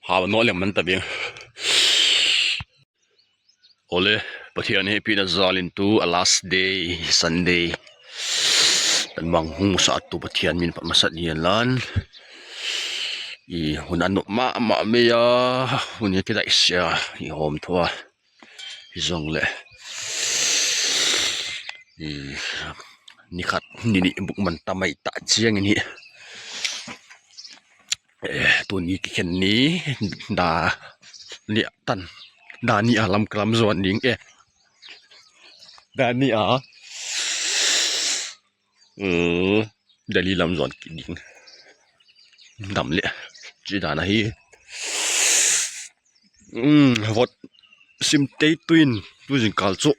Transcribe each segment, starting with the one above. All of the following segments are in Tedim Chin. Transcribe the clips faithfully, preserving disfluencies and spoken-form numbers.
Hau nawh leng man ta beng. Ole, Pathian hehpihna zalin tu a last day, Sunday. Kan mang hong sa tu Pathian min phat masa ni lan. I hun a nuam mahmah mei a, hun hi kidaih sia, i hawm thua. Hi zong le. I ni khat, ni nih buk man ta mai ta ciangin hi. Eh, tuni kikhen ni, da ni a tan, da ni a lam ka lam zuan ding, eh. Da ni a, eh, Delhi lam zuan kik ding. Dam le, ci dan ahi. Um, vot sim tei tuin, tu zingkal cu.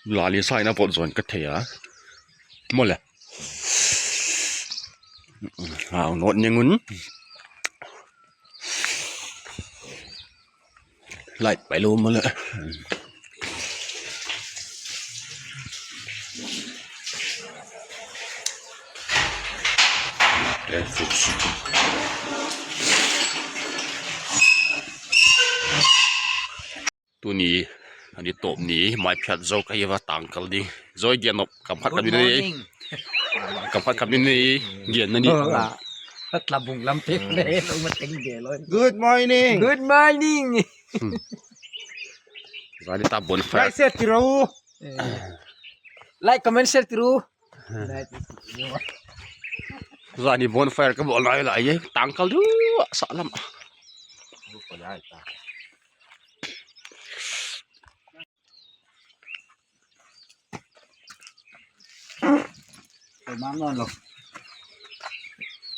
Lali sa in a vot zuan ka thei a. Maw le. Hau nawt ning un. Light pai lo maw le. Tuni a ni tawp ni, maiphiat zo ka hi va, tangkal ding. Zoi, gen nop, kam khat kam ni. Good morning. Kam khat kam ni, gen na ni. Oh, ah. Tlabung lam pek le, lo ma teng ge lo. Good morning. Good morning. Zani ta bonfire. Like, share, tiro. Eh. Like, comment, share, tiro. Zani bonfire ka bawl lai lai, eh, tangkal duh, sa lam.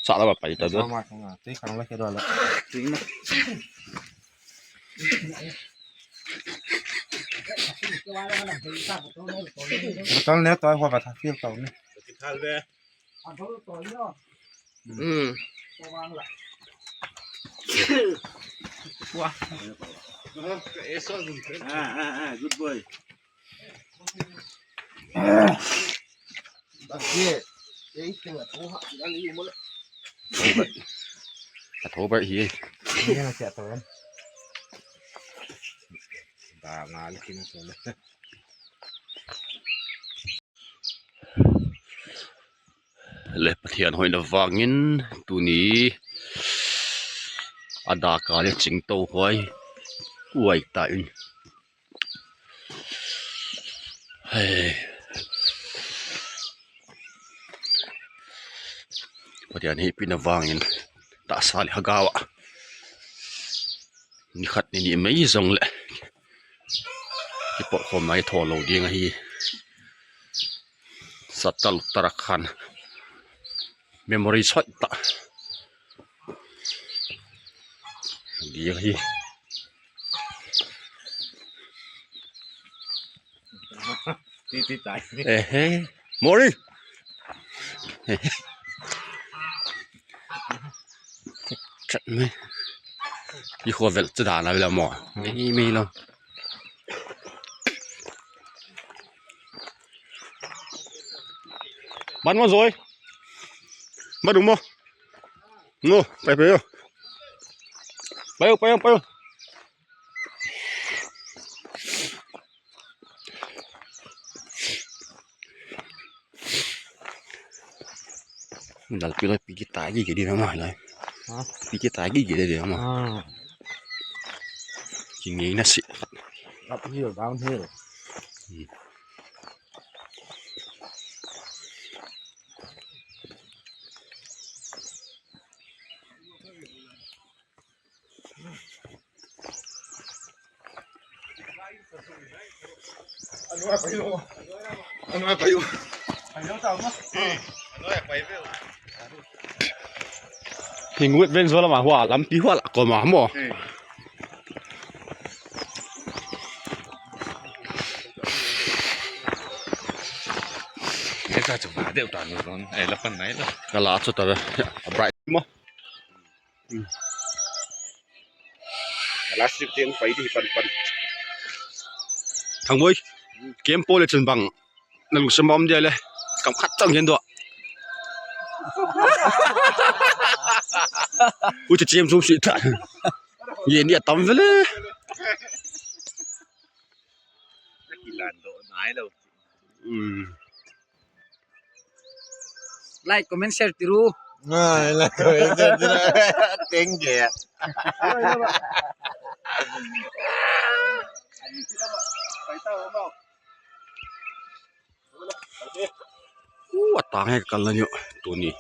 Sa lam a pai ta duh. Tol ne toi hua ba tha fil tol ne. Mm. Wah. Ah, ah, ah, good boy. A tho bai hi. Le Pathian hoihna vangin tuni a daka le cingto huai huai ta in. Hei. Pathian hehpihna vangin tahsa le hagau ah ni khat ni nih mei zong le kipawlkhawm nai thaw lo ding ahi. Satal Uttarakhand. Memory sawt ta. Dia hi. Ti ti tai. Eh, eh. Mori. Chat me. Yi khua vel cedana vel mo. Me me lo. Ban mo zoi. Ban dung mo. Ngo, pai pai yo. Pai yo, pai yo, pai yo. Dal pilo piki tagi gidi nama lai. Ha? Piki tagi gidi nama. Ah. Kinging nasi. Uphill, downhill. Hmm. Hi ngut ven zo lama hua lampi hua la koma mo. Esa chu ba deuh ta nu zon ai la pan nai la. Ka la chu ta ba bright mo. Last trip te hong pai dih hi panpan. Thang Boi, kem pawl le cun bang na lungsim a om dia le kam khat tawh gen duah. U ci cem zum si ta. Ye ni a tam vele. Like, comment, share tiru. Like, comment, share tiru. Thank you. Uh, a tang he ka kal na nyo tuni.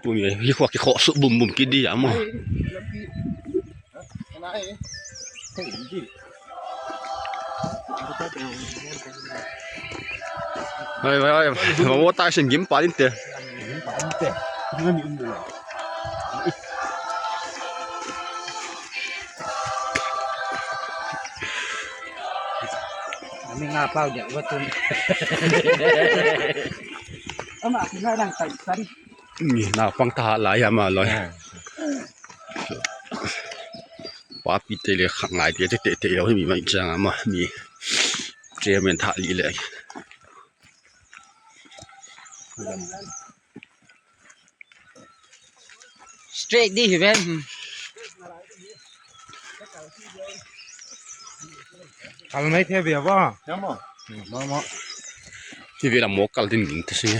Tuni hi khua kikhawh suh bumbum kidi a maw. Hai, hai, hai. Maw, tai sin gim pa din te. Kami nga pau dia watun. Ama kina dang tai san. Ni na pang ta lai ama loi. Papi te le khak ngai te te te lo hi mi mai chang ama ni. Chairman tha li le. Straight di hi ven. Kal mai thei bia ba? Ya mo. Mo mo. Hi ve la mo kal din ding ta si.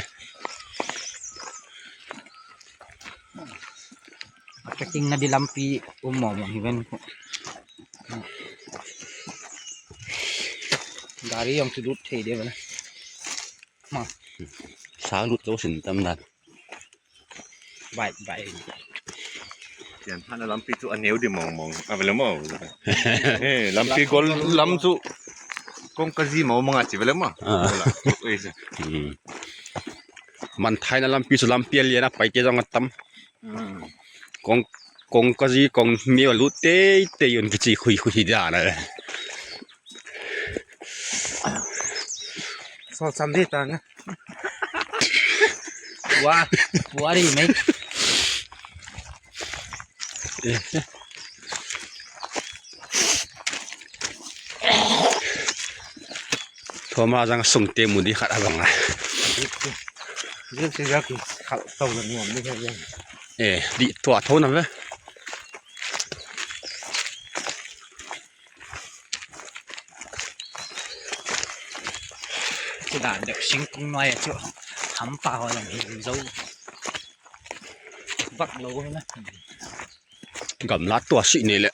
A trekking na di lampi um mo mo hi ven. Gari yong tu lut thei de ven. Ma. Sa lut lo sin tam dan. Bai, bai. Pian hana lampi cu a neu di mawngmawng. A vele maw. Eh, lampi gol lam cu kong ka zi mawngmawng a ci vele maw. Ah. Wala. Oi, sa. Hmm. Man thaina lampi cu lampi a lian a paite zong a tam. Hmm. Kong, kong ka zi kong mi a lut teitei un kici khuikhui hi dan a. Sawlsam dih ta nga. Wah, wah dih mei. Thoma zang sungte mu dih khat a bang a. Dih si zak khat tau na nuam dih khat zang. Eh, dih tua tho na ve. Ci dan deuh singkung nuai a cu hampa haw lam hi zo. Vak lo hi na. Gamla tua sih ni le.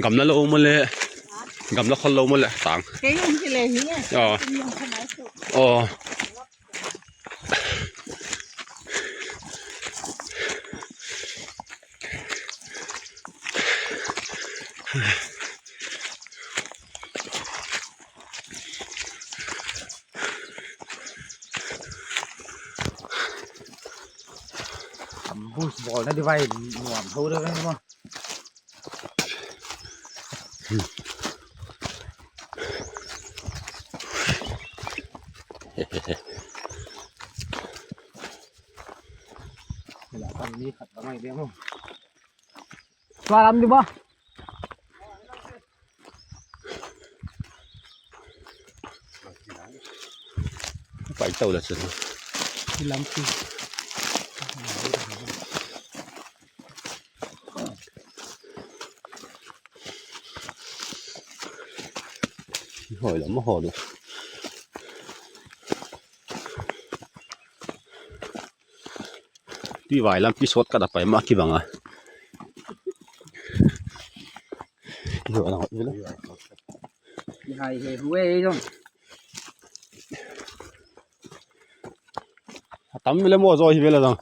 Gamla lo mawle. Gamla khol lo mawle tang. Kei hong ci le hi nge. Aw. Aw. Ambush ball na di vai nuam tho de ve maw. Tua lam di ba. Pai tau la sen. Lampi. Hoi lam hoi lo. Pi vai lampi sawt khat a pai mah kibang a. Pi vai lampi sawt khat a pai mah kibang a. Pi hai he hu ei zong. A tam vele maw zaw hi vele zong.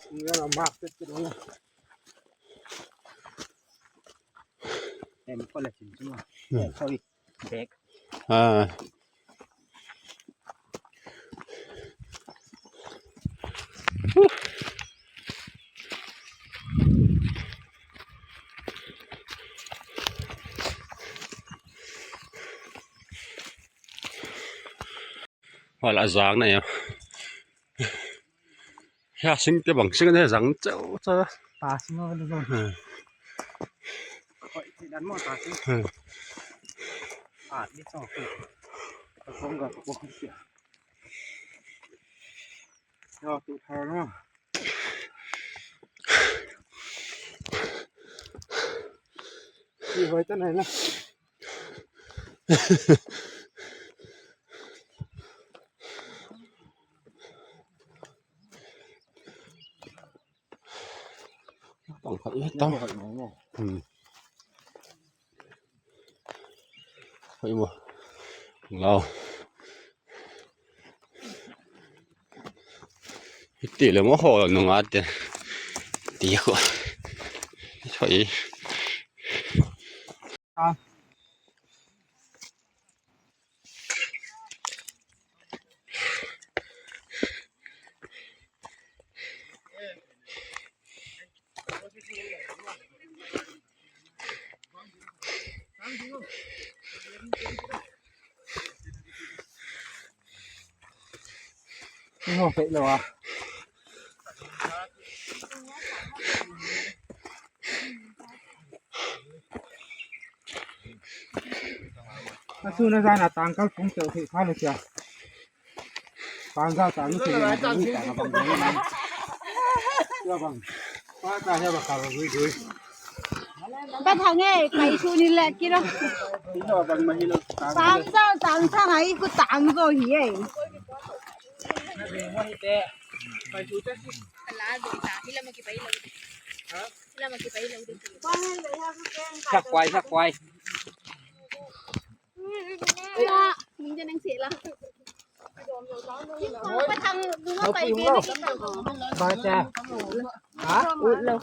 Em, kole cin cin. Sorry. Bek. Ah. Wala zang na ya. Ya sing te bang sing ne zang chau cha. Ta sing wala zang. Hmm. Koi ti dan mo ta sing. Hmm. Ah, ni so. Ka kong ga ko sia. Ya tu thar na. Ki hoi ta nai na. Tang khat le tang. Hmm. Hoi mo. Lao. Hiti le mo ho nunga te. Ti ko. Hoi. Ih, hong pek lo ah. A su na zan a tangkal pung teu thei kha lo sia. Tangkal tang thei na bang bang na. Ya bang. Pa ta ya bang kal gui gui. Ba thang e, kai su ni le ki lo. Ina bang ma hi lo tang. Tangkal tang thang ai ku tang go hi e. Kai su te. Kala do ta hi la ma ki pai lo. Ha? Sak kwai, sak kwai. Ba cha. Ha? Ut lo.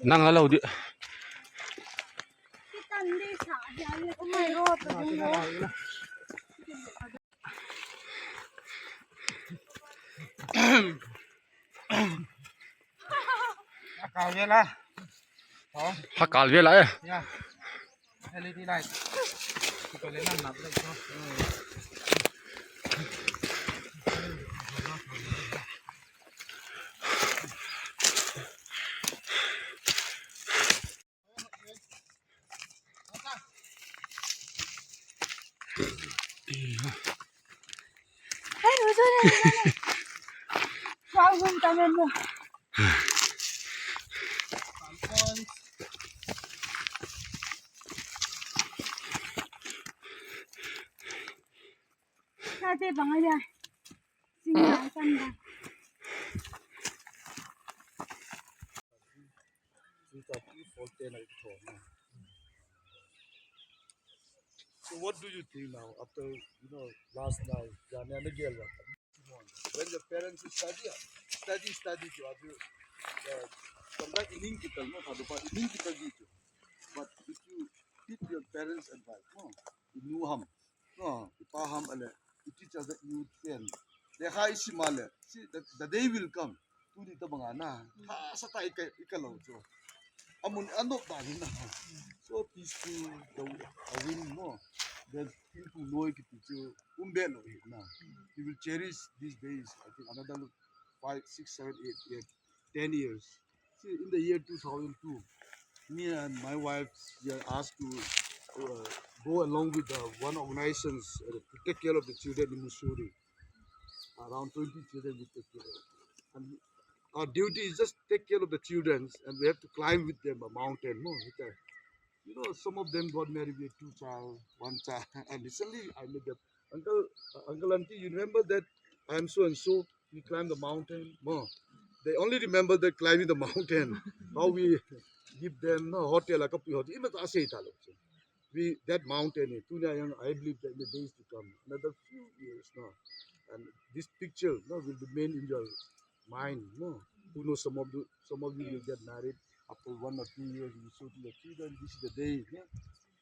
Nang a lo dih. A kal vel a. Hong. Ha kal vel a e. Ya. L E D light. Kita le nam nap le ko. So what do you think now after, you know, last night? When your parents study, study, study, you have to, uh, sometimes in English, no, but in English, but if you keep your parents' advice, no, you know, ham, no, i pa ham ale, i teacher that you can. They high si male, see, the, the day will come. Tuni ta banga na, ha sa ta i ka, i ka lo cho. Amun anop ta ni na. So peaceful, the, a wind, no. The thing to know ki chu um be lo hi na. You will cherish these days. I think another five, six, seven, eight, eight, ten years. See, in the year two thousand two, me and my wife were asked to, uh, go along with the one organization, uh, to take care of the children in Mussoorie. Around twenty children we take care of. And our duty is just take care of the children, and we have to climb with them a mountain. No, he said, you know, some of them got married with two child, one child. And recently I met them. Uncle, uh, uncle, auntie, you remember that I am so and so? we climb the mountain. Mo, they only remember that climbing the mountain. How we give them, no, hotel, a kapi hotel. Ima ta sei ta lo. We, that mountain eh, tuna yang, I believe that in the days to come, another few years now, and this picture, no, will remain in your mind, no. Who knows, some of the, some of you will get married after one or two years. You show to your children, this is the day, no?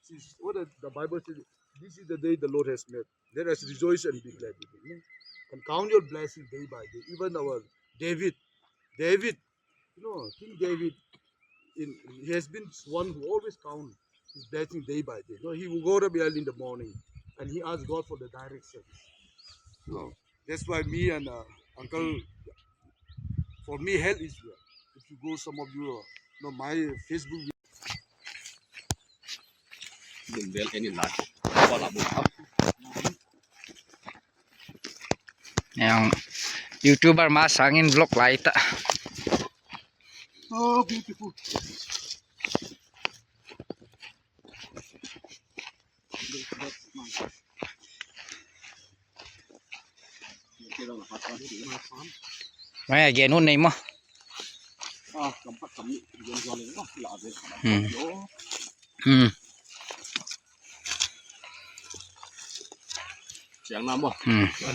This is what the, the Bible says. This is the day the Lord has made. Let us rejoice and be glad with it, no? And count your blessing day by day. Even our David, David, you know, King David, in, he has been one who always count his blessing day by day. No, he will go up early in the morning and he asked God for the direction. No, that's why me and uh, uncle, for me, health is well. If you go, some of you, uh, no, my Facebook. Yang YouTuber ma sangin vlog lai ta. Oh, beautiful. Mai a gen hun nei maw? Hmm. Hmm.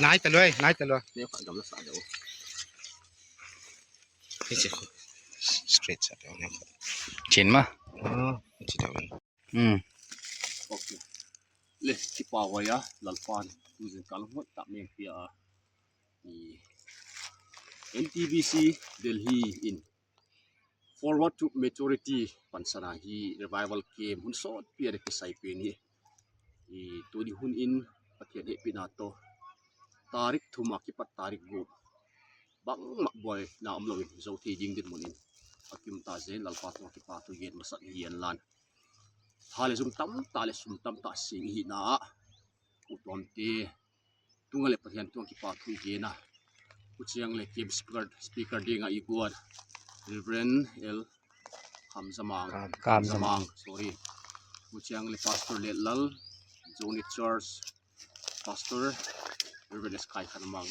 Nai ta lua, nai ta lua. Straight sa. Chin ma. Hmm. Ok. Le, kipa huai a, Lalpan tu zingkal hoih tak meng pia a. I N T B C Delhi in Forward to Maturity pansana hi revival camp hun sawt pia de kisai pen hi. I tuni hun in Pathian hehpihna tawh tarik thum a kipat tarik guk bangmah buaina om loin zo thei ding dinmun in a kim ta zen, Lalpa tungah kipa thu gen masak hi. An lan tha le zum tam ta le sum tam ta sing ihina ah, u tuamte tungah le Pathian tungah kipa thu i gen a, u ciang le camp speaker, speaker dingah i guan Reverend L Kham Zamang. Kham Zamang, sorry. U ciang le Pastor Letlal, Johnny Church Pastor, Reverend S Khai Khan Mang,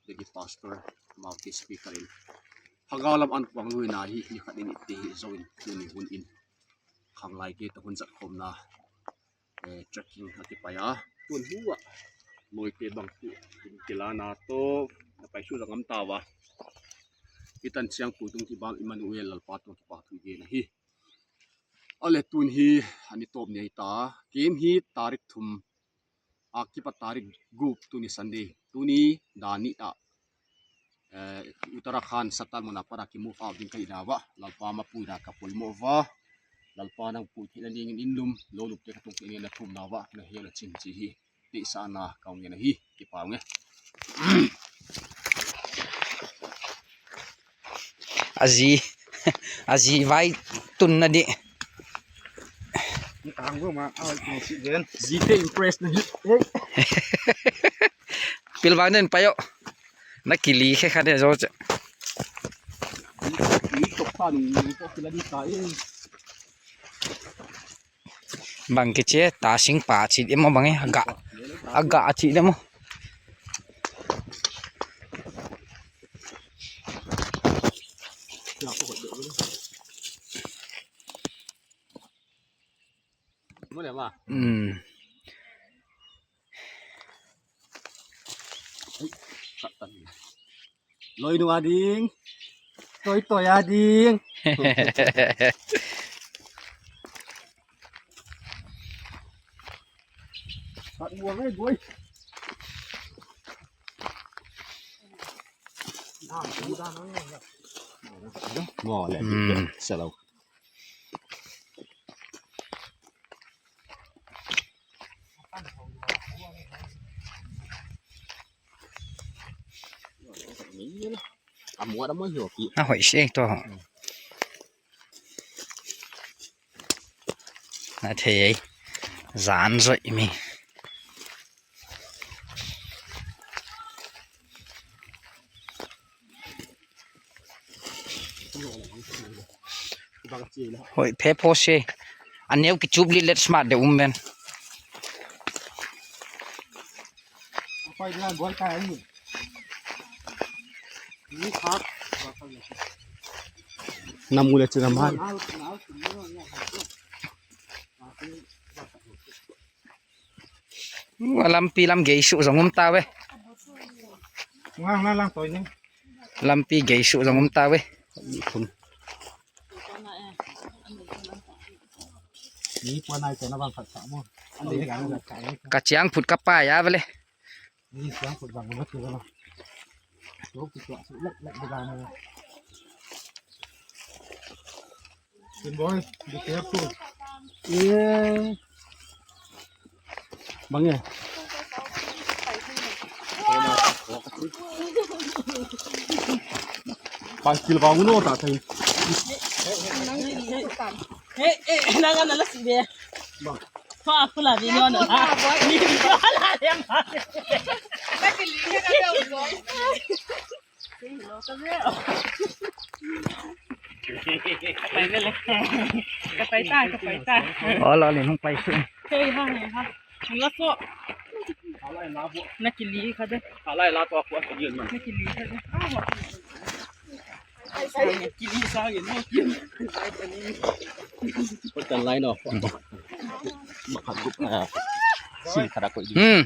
Daily Pastor, amau te speaker in Hagau lam an kuang luina hi, ni khat in i te hi zo in tuni hun in khanglai ke ta hun zat khawmna, eh, trekking a kipai a, tun hu ah lawite bang tu in kilana tawh a pai su zang am ta va. I tan ciang pu tung kibang Emmanuel Lalpa tung kipa thu gen ahi. A le tun hi a ni tawp ni ahi ta, kem hi tarik thum a kipat tarik guk tuni Sunday, tuni dan nih ah, eh, Uttarakhand Satal mun a pat a ki move out ding ka hih na vah, Lalpa ma puina ka poimawh va, Lalpa nang pui theihna dingin inn lum lo lupte ka tung theih ni na thumna vah na hel a cin ci hi. Tihsahna ka hong ngen ahi. Kipa hong e. A zi, a zi vai tunna dih. Zite impress na hi. Pilvang den payo. Na kili khe kha de zo che. Bang kici e, ta sing pa cih dih maw bang e, a gah, a gah cih dih maw. Hmm. Loi nung a ding. Toi toi a ding. Mo le. Hmm. Salo. A hoih se tua. Na thei ei. Zan zoih mi. Hoih phepho se. A neu kicup lih let smat de um ven. Hoih dan buai kai ni. Na mu le cin a man. Lampi lam gei suh zong um ta ve. Lampi gei suh zong um ta ve. Ka ciang phut ka pai a vele. Boy, be careful. Eh. Bang e. Paikil bang uno ta thei. Eh, eh, nang ana la si be. Bang. Tho a kula video na la. Ni video la le ma. Ka pai ta, ka pai ta. Ol, ol in hong pai suh. Hei ha, hei ha. Hong la suah. Na kili kha de. Na kili kha de. Kili sa ngen, no kili. Koi tan lai no. Makhat gup na. Sin khada koi di. Hmm.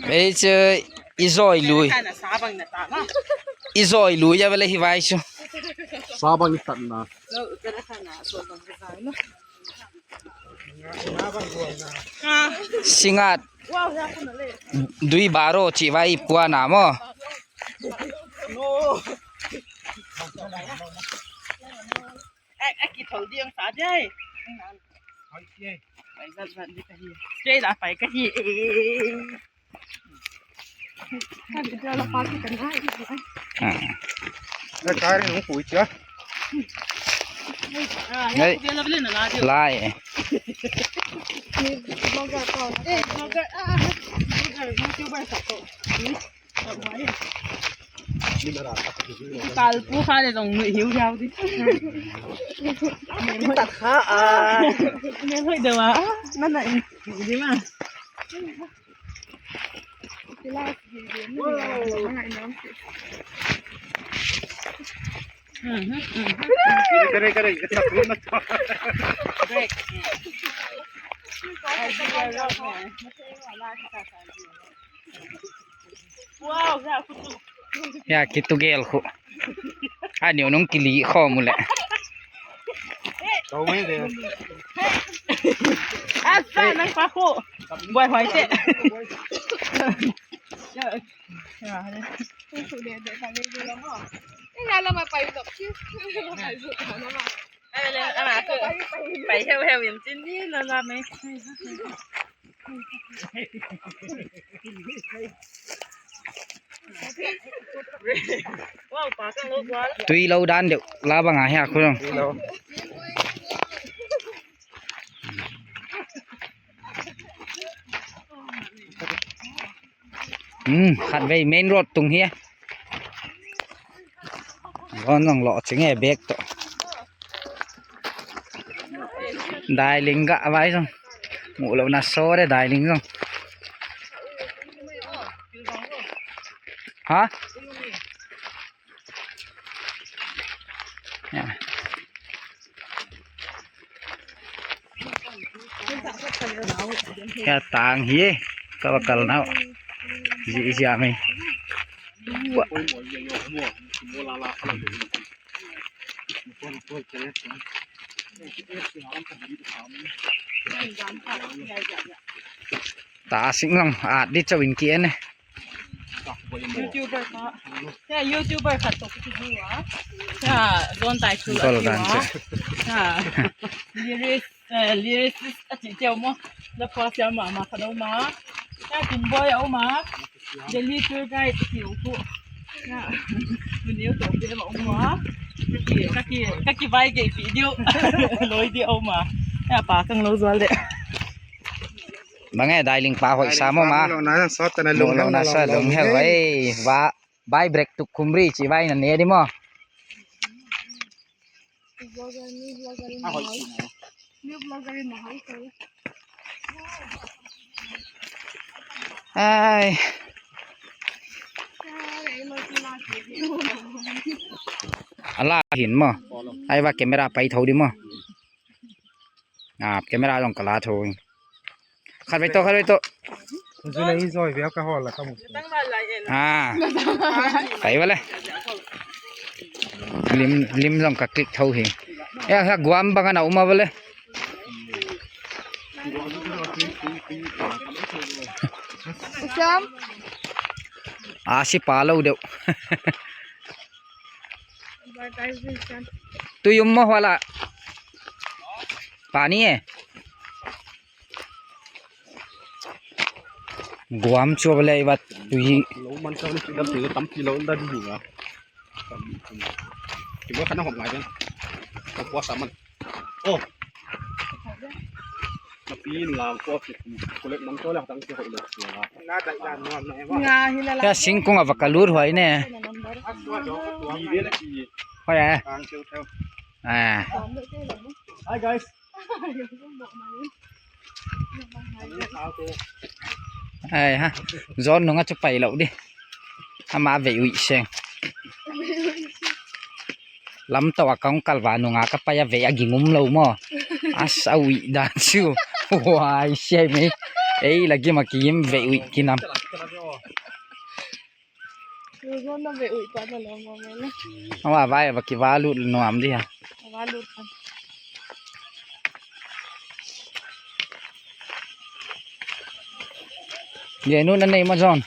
Ei cu i zawi lui. I zawi lui a vele hi vai cu. Sabang i tatna. Singat. Dui baro cih vai i puana maw. A, a kithol ding sa diai. Pai zat zat ding ka hi. Straight a pai ka hi. Ka video la pa ki kan ai. Ah. Na kari nung pui cia. Ngai. Lai. Vlogger ko. Eh, vlogger. Ah, vlogger, YouTuber sa ko. Kalpu kha le zong nuih hiuhiau ding. Tat kha a. Mel hoih deuh a. Nana in ding a. Kare, kare, kare. Ya, kitu gel khu. A niu nung kili khawm uh leh. Asa, nang pa khu. Buai huai teh. Pai heuheuh in cin ni lala mai. Tui lo dan deuh la bang a hia khu zong. Hmm, khat vei main road tung hi. Lon zong lawh cing e bek tawh. Dailing gah a vai zong. Muh loh na saw de dailing zong. Ha? Ya. Hia tang hi e, ka va kal nau. Zi, zi a mei. Ua. Ta sing lang, at di chau in ki en e. YouTuber kha. Ya, YouTuber kha tok ki du a. Ya, zon tai chu. Gol dan chu. Ya. Lyrics, eh, lyricist a ci teu mo. La pua sia ma ma kha do ma. Ya, Kin Boy a ma. Delhi tour guide a ci u ku. Ya. Mun neu to pe ma ma. Ka ki, ka ki, ka ki vai gei video. Loi di a ma. Ya, pa kang lo zual de. Bang e, dailing pa hoih sa maw ma. Lo na sa, ta na lung hel, na sa lung hel vai. Va, vai break tuk khumri ci vai na ne di maw. Ai. A la hin maw. Ai va camera pai tho di maw. A camera zong ka la tho. Khat vei tawh, khat vei tawh. Zui le i zoi viau ka hawl la ka mu. A pai va le. Lim, lim zong ka click tho hi. E ha guam bang a na um a va le. Siam. A si pa lo deuh. Tui um maw hua la. Pani e. Guam chuap le i vat tui. Lo man tau ni dam tui tampi lo da di nga. Ki bo khana hom ngai den. Ka puasa man. Oh. Ka pi nga ko pi ko le man ko le tang ke ho le. Nga dai dan nuam na e wa. Nga hi la la. Ya singkung a va ka lut huai ne. Aswa do. Ni de la ki. Huai e. Tang ke ho. A. Hi guys. Ai ha. Zon nunga chu pai lo di. Ama vei ui seng. Lam to a kong kal va nunga ka pai a vei a ging um lo maw. As a ui dan chu. Wai siai mei. Ei la gim a ki gim vei ui kinam. Awa vai va kiva lut nuam di ha. Ye nu na nei ma zon.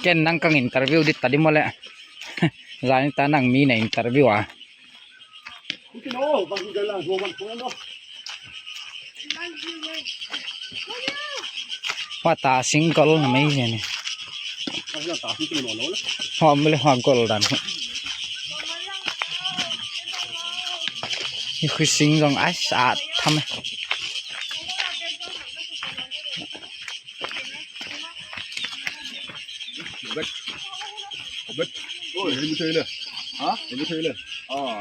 Ken nang kang interview di ta di mo le. Zani ta nang mi na interview a. Hua ta single na mei zen. Hua mele hua gol dan. Ni khu sing zong ai sa tham. Obet. Obet. Oi, hei mi thei le. Ha? Hei mi thei le. Ah.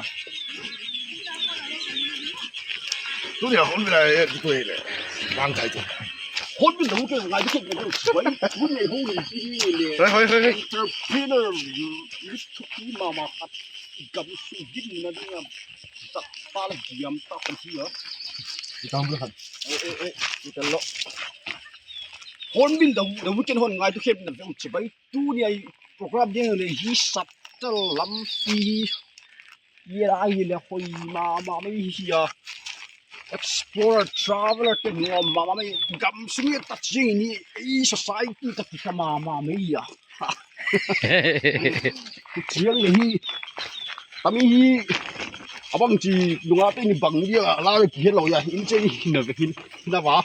Tu dia hon bila e tu le. Bang kai tu. Hon bila hon ke ngai tu ke ngai tu. Wai, hon ne hon ne ti ni le. Hei, hei, hei, hei. Entrepreneur. Ni tu ki mama kat. Gam su gin na ding am. Tak pala diam tak kan sia. Kita ambil kan. Eh, eh, eh. Kita lo. Hon bil da da weekend hon ngai tu khep na ve u chibai. Tuni a i program ding le hi shuttle lampi hi. Hi lai hi le hoi mama mei hi a. Explorer, traveler te nuam mama mei gam sung i a touch ding ni i society ka ti ka mama mei a. Chiang le hi. Kami hi. Abang ci nunga te ni bang dia la le ki lo ya. In che hi na ve hin. Na va.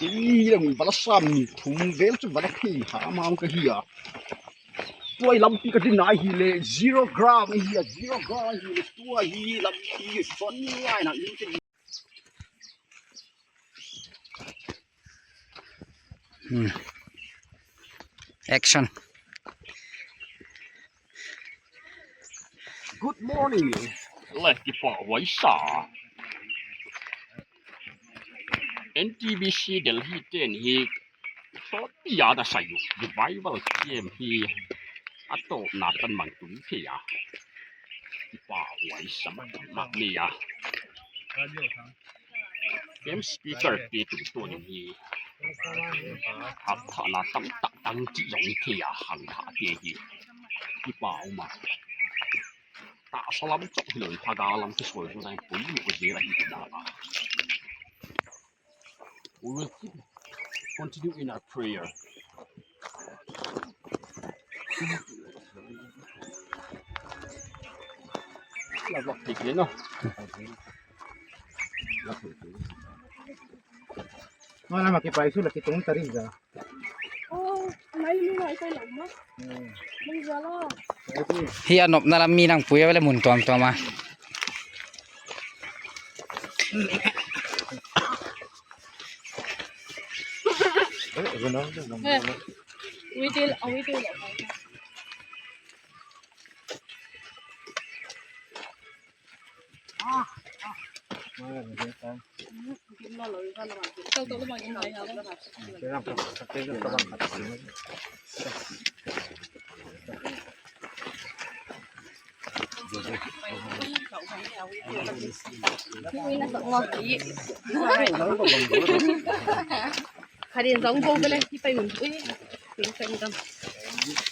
Ih, lam vala sam ni thum vel chu vala phi ha mau ka hi a. Tua i lampi ka din nai hi le zero gram hi a, zero gram hi le tua hi lampi son ni ngai na in te. Hmm. Action. Good morning. Le kipa waisa. N T B C Delhi ten hi sawtpi a na sai uh revival camp hi a tawpna tan mang tung thei a. Kipa huai sa mak ni a. Camp speaker te tungtawn in hi a thahna tamtak tang cih zong hi thei a, hang thah te hi kipa um a. Tahsa lam cawk hi lo in, phaga lam kisual zong dang pui lo zel ahi ta a. We will keep continue in our prayer. Lak lak thei kei no. Mana makipai su laki tung tari za. Hi a nopna lam mi nang pui a vele mun tuamtuam a.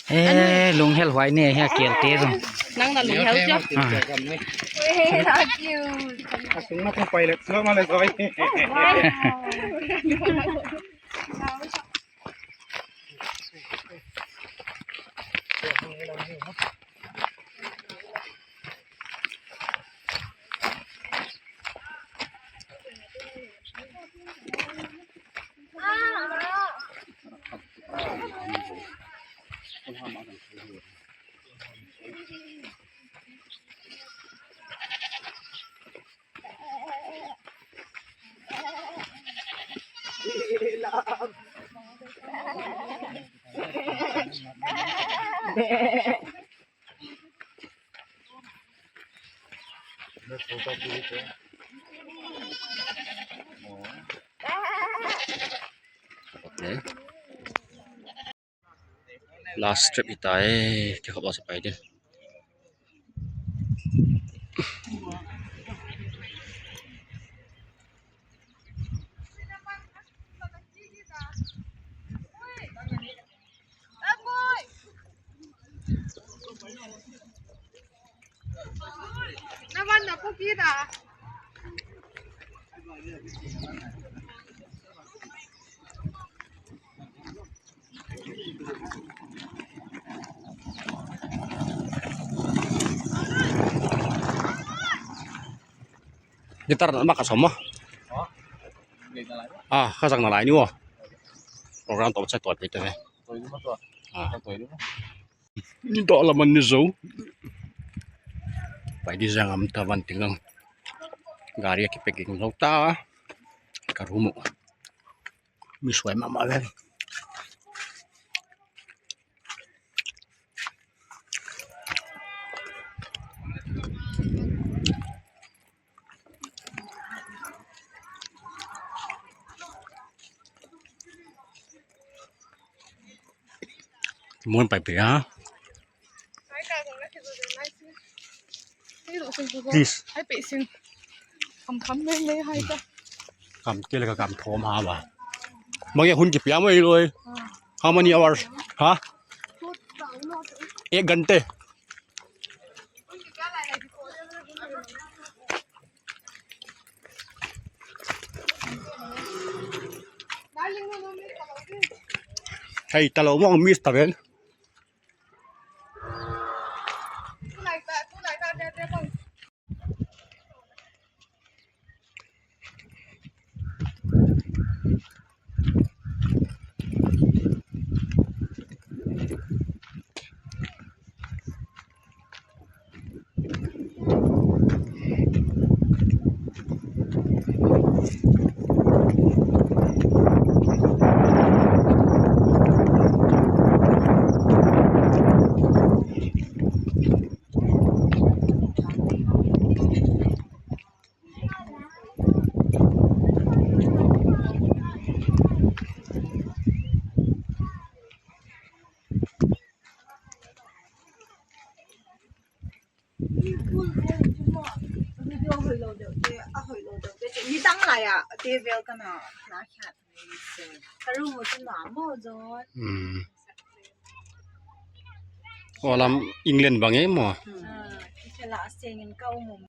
Eh, lunghel huai ne, hia kelte zong. Nang na lunghel cio. Ah. Okay. Last trip hi ta e, kikhop a sa pai ding. Guitar na ma ka som ma. Ah, ka zang na lai ni wa. Program to sa to pe te. Ah. Ni to la man ni zo. Pai di zang am ta van ting ang. Gari a ki packing lo ta. Ka rumu. Mi suai mahmah ven. Muan pai pia. Please. Kam kele ka kam thom ha ba. Bang ya hun kipia mo iloi. How many hours? Ha? Ek ghante. Hei, talo mo ang miss ta ven. Midang lai ah, te vel ka na, na khiat. Ka room uh tu na maw John. Hmm. Aw lam England bang e maw. Hmm. Ah, i khe la seng in ka um um.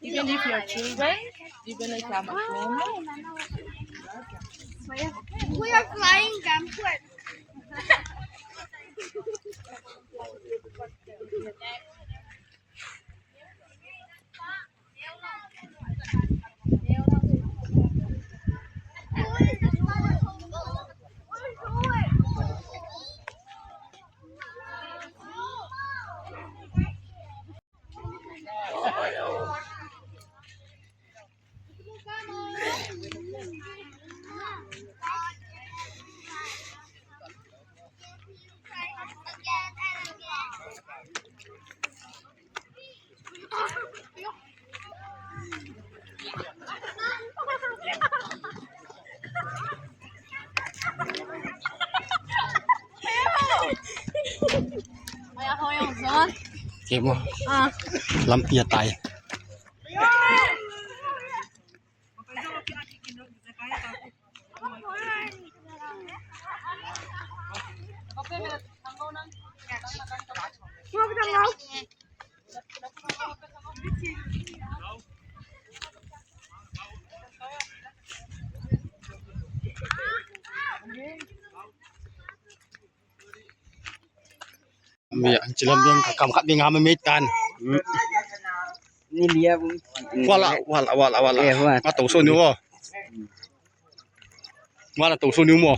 Even if your children, even if I'm a woman. We are flying camper. Kei maw? Ah. Lampi a tai. Mi a, ci lam ding ka kam khat ding ha, mi mei tan. Ni lia bu. Wala, wala, wala, wala. Eh, wala. Ma to so ni wo. Wala to so ni mo.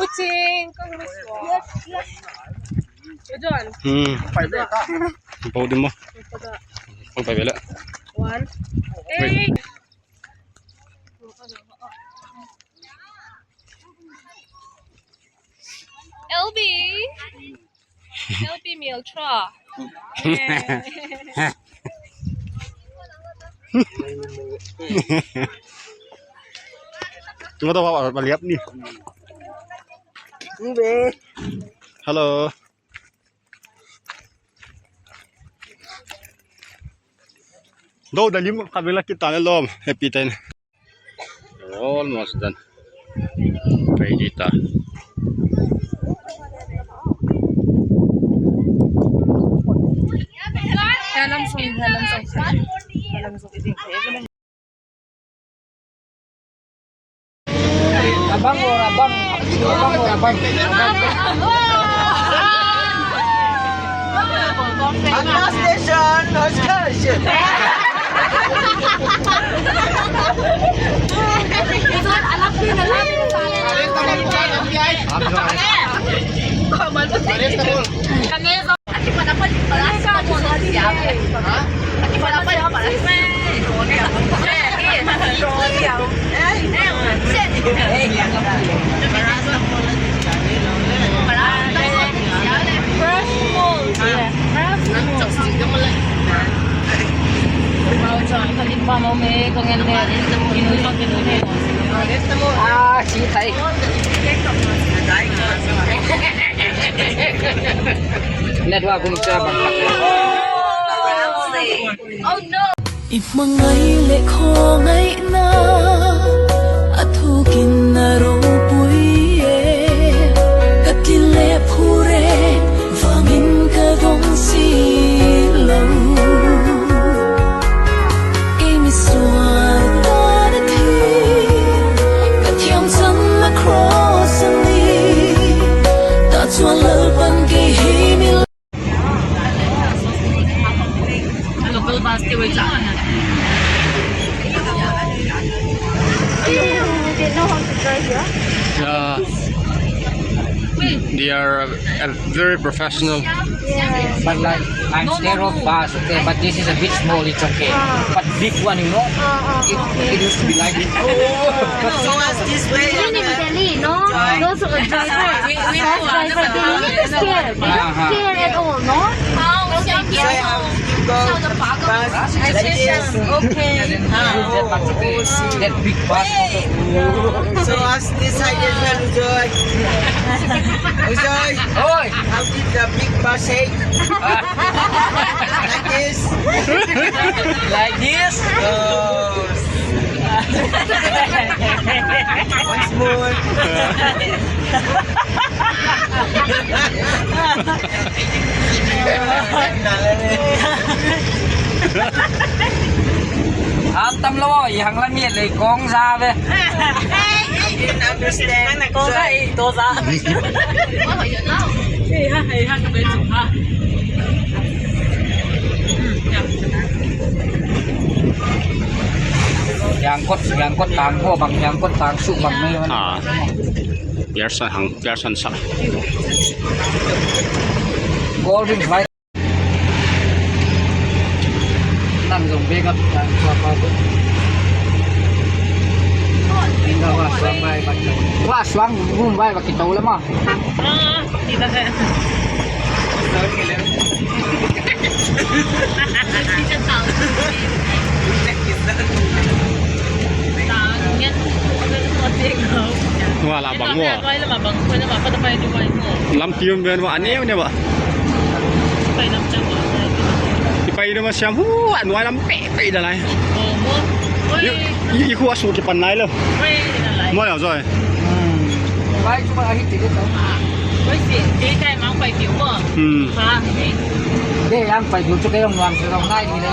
Ucing, kau ni suah. John. Hmm. Kau di mo. Kau pai bela. One. Hey. L B. L B Miltra. Tunggu, tunggu, lihat ni. Hello. Do, dalim khat bek la kit ta leh lawm. Happy ten. Almost done. Ready ta. Halam song, halam song. Halam song. Abang, oh, abang. Abang, oh, abang. Abang. Ano station? No station. Ah, si thai. Network kum sa bang. I hmangaih le khawngaihna a thukin a ropui e. Ka tlin le phurek vangin ka dong si lo. Ei misual ta na thi, ka thiam chan na cross a ni. Tah chuan Lalpan kei hei mi. Local bus te wei cha. They know how to drive here. Yeah. They are, uh, very professional. But like, I'm scared of bus, okay, but this is a bit small, it's okay. But big one, you know, it, it used to be like this. So as this way, even in Delhi, no? Those who are driver, bus driver, they are not scared. They don't scare at all, no? Bus, like this. Okay. Ah. That big bus. So as this side as well, Ujoy. Ujoy. Oi. How did the big bus shake? Like this. Like this? Oh. Once more. Ham tam lo, i hang lam i lei kong za ve. Didn't understand. Kong za, i to za. Ei ha, ei ha, ka be chu ha. Kiangkot, kiangkot tang ko bang, kiangkot tang su bang ni. Ah. Pearson hang, Pearson sak. Cold drink vai. Nang zong bek up, nang suak pa tu. Tinggal wa suang vai bak. Wa suang gum vai bak kita ulama. Wa la bang wa. Lampi um ben wa, a neu neu wa. I pai deuh ma siam hu, a nuai lam pehpeh da lai. I, i, i khua su kipan lai lo. Nuai au zoi. Pai cu a hit ti deuh. Hmm. Dei ang pai deuh cu kei ong nuam su zong nai di le.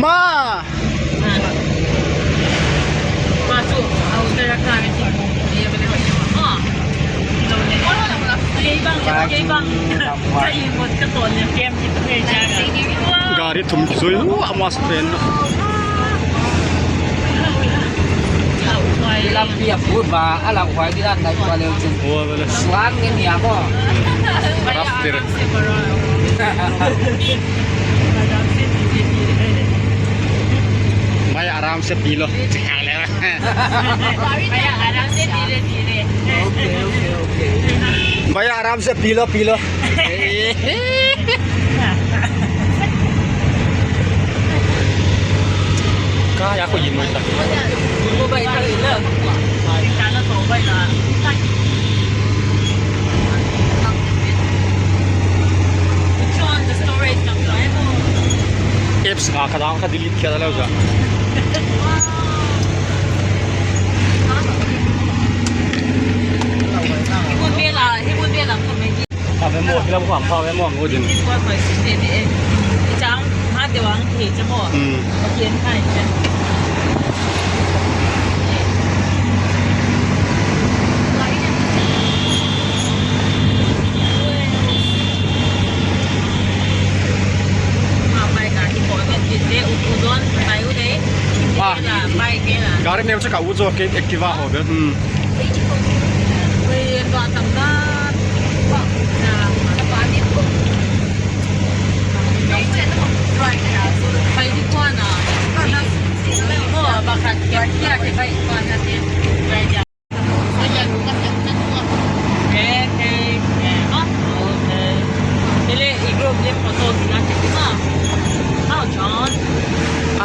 Ma! Gari thum kizui, uh, a masa pen. Lampi a put ba, a lau huai di dan dai kua leu cin. Suan ngen ya ko. Raftir. Maya aram se pilo. Maya aram se pilo, pilo. Kaya ko yin mo ita. Apps nga ka dang ka delete kia da lau za. Hi mun bela, hi mun bela mun mai. Ka ve mo, hi lam kham pha ve mo, ngo din. Hi mun mai si te de. Chang ha te wang te chamo. Hmm. Okay, hi. Ah, gari neu caka u zo ke Activa ho be. Hmm.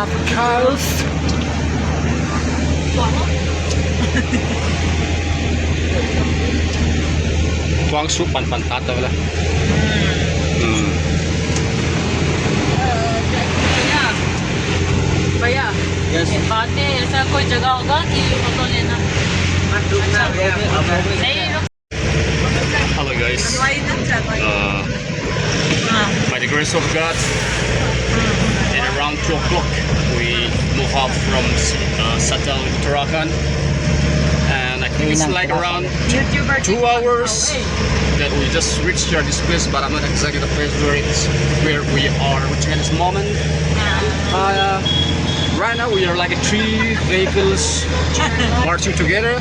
Avocados. Tuang su panpan ta ta la. Hmm. भैया, भैया, yes. बाद में ऐसा कोई जगह होगा कि फोटो लेना? अच्छा, नहीं, Hello guys. Uh, by the grace of God, at around two o'clock, we move out from uh, Sattal, Uttarakhand. And I think it's like around two hours that we just reached here, this place, but I'm not exactly the place where it's where we are reaching at this moment. Uh, right now we are like three vehicles marching together.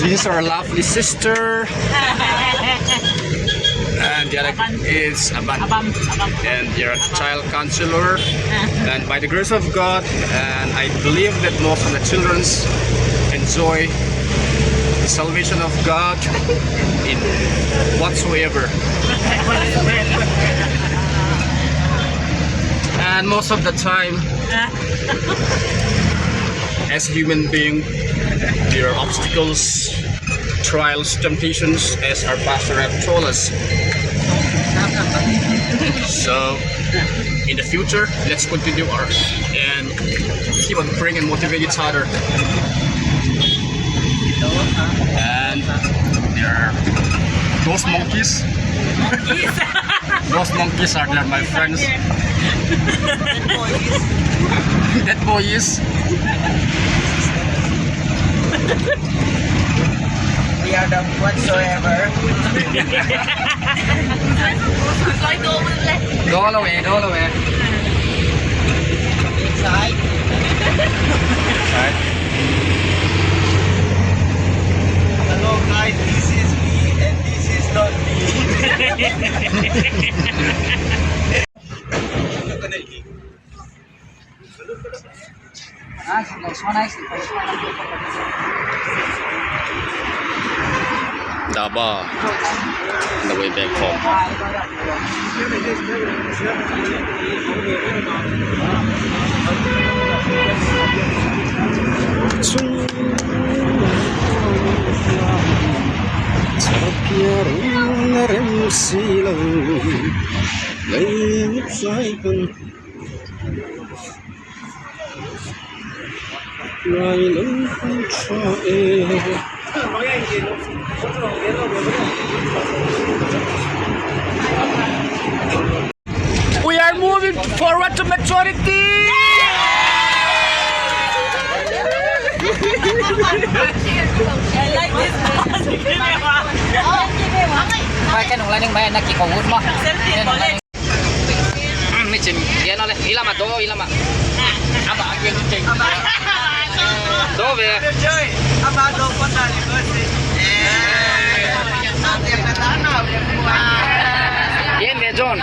This is our lovely sister. And the other is Aban. Aban, Aban. And they are child counselor. And by the grace of God, and I believe that most of the children enjoy the salvation of God in whatsoever. And most of the time, as a human being, there are obstacles, trials, temptations, as our pastor have told us. So, in the future, let's continue our and keep on praying and motivate each other. And there are those monkeys. Those monkeys are there, my friends. That boy is. We are the whatsoever. Go away, go away. Inside. Inside. Hello guys, this is me and this is not me. Daba, on the way back home. We are moving forward to maturity. I like this. Mai, ken hong la ning mai, na kiko ut maw. Selfie, ken hong la ning. Hmm, ni cin gen ole. Ilama do, ilama. Ama gen cin. Do be. Joy. Ama do kota ni besi. Gen be, John.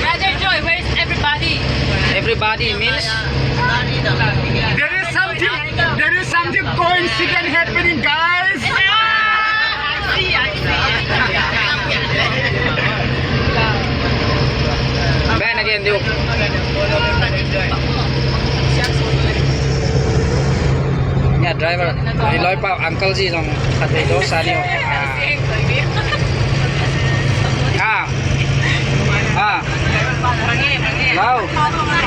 Brother Joy, where is everybody? Everybody means? There is something, there is something coincident happening, guys. Ah, I see, I see. Back again, Duke. Nia driver, i loipa uncle zi zong khat vei do sa ni o. Ah. Ah. Lau.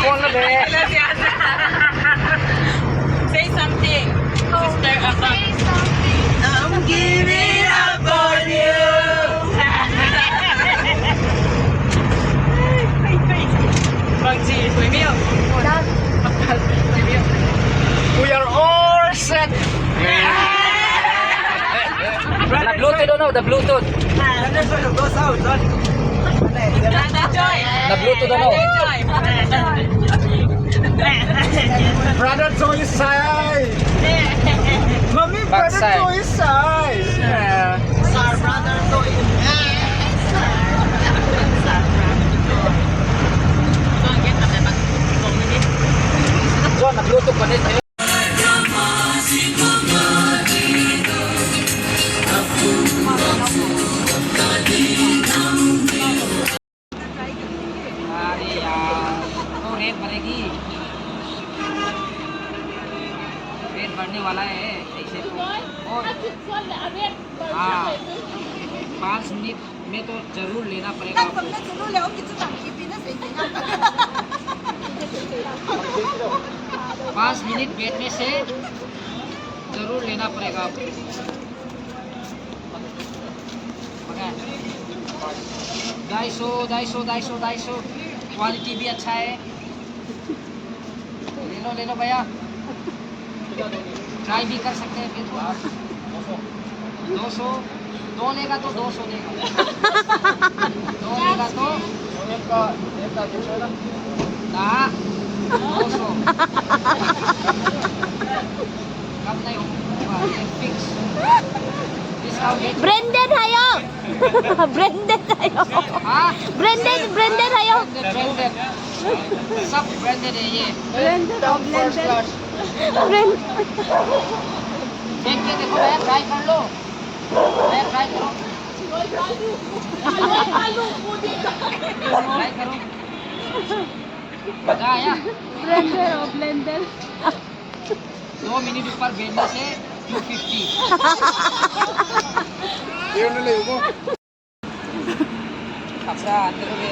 Call na be. Say something, sister Abang. I'm giving up on you. Bang Ji, we meal. We are all set. The Bluetooth, don't know the Bluetooth. The Bluetooth, don't know. Brother Joy side. Mami, brother Joy side. Sir, brother Joy. John, the Bluetooth connect. अरे यार, तो रेट बढ़ेगी, रेट बढ़ने वाला है ऐसे तो। और हाँ, पाँच मिनट में तो जरूर लेना पड़ेगा आपको। पाँच मिनट वेट में से जरूर लेना पड़ेगा आपको। ढाई सौ, ढाई सौ, ढाई सौ, ढाई सौ। क्वालिटी भी अच्छा है। ले लो, ले लो भैया। ट्राई भी कर सकते हैं फिर। दो सौ, दो लेगा तो दो सौ देगा। दो लेगा तो हाँ, दो सौ। कम नहीं होगा, ये फिक्स। Branded है यो। Branded है यो। हाँ? Branded, branded है यो। Branded, branded। सब ब्रांडेड है ये। Branded और ब्लेंडेड। Friend. देख के देखो भैया, ट्राई कर लो। भैया, ट्राई करो। ट्राई करो। मजा आया? ब्लेंडर हो, ब्लेंडर। दो मिनट ऊपर बेलने से टू फिफ्टी। ये उन्होंने वो। अच्छा, अंदर में।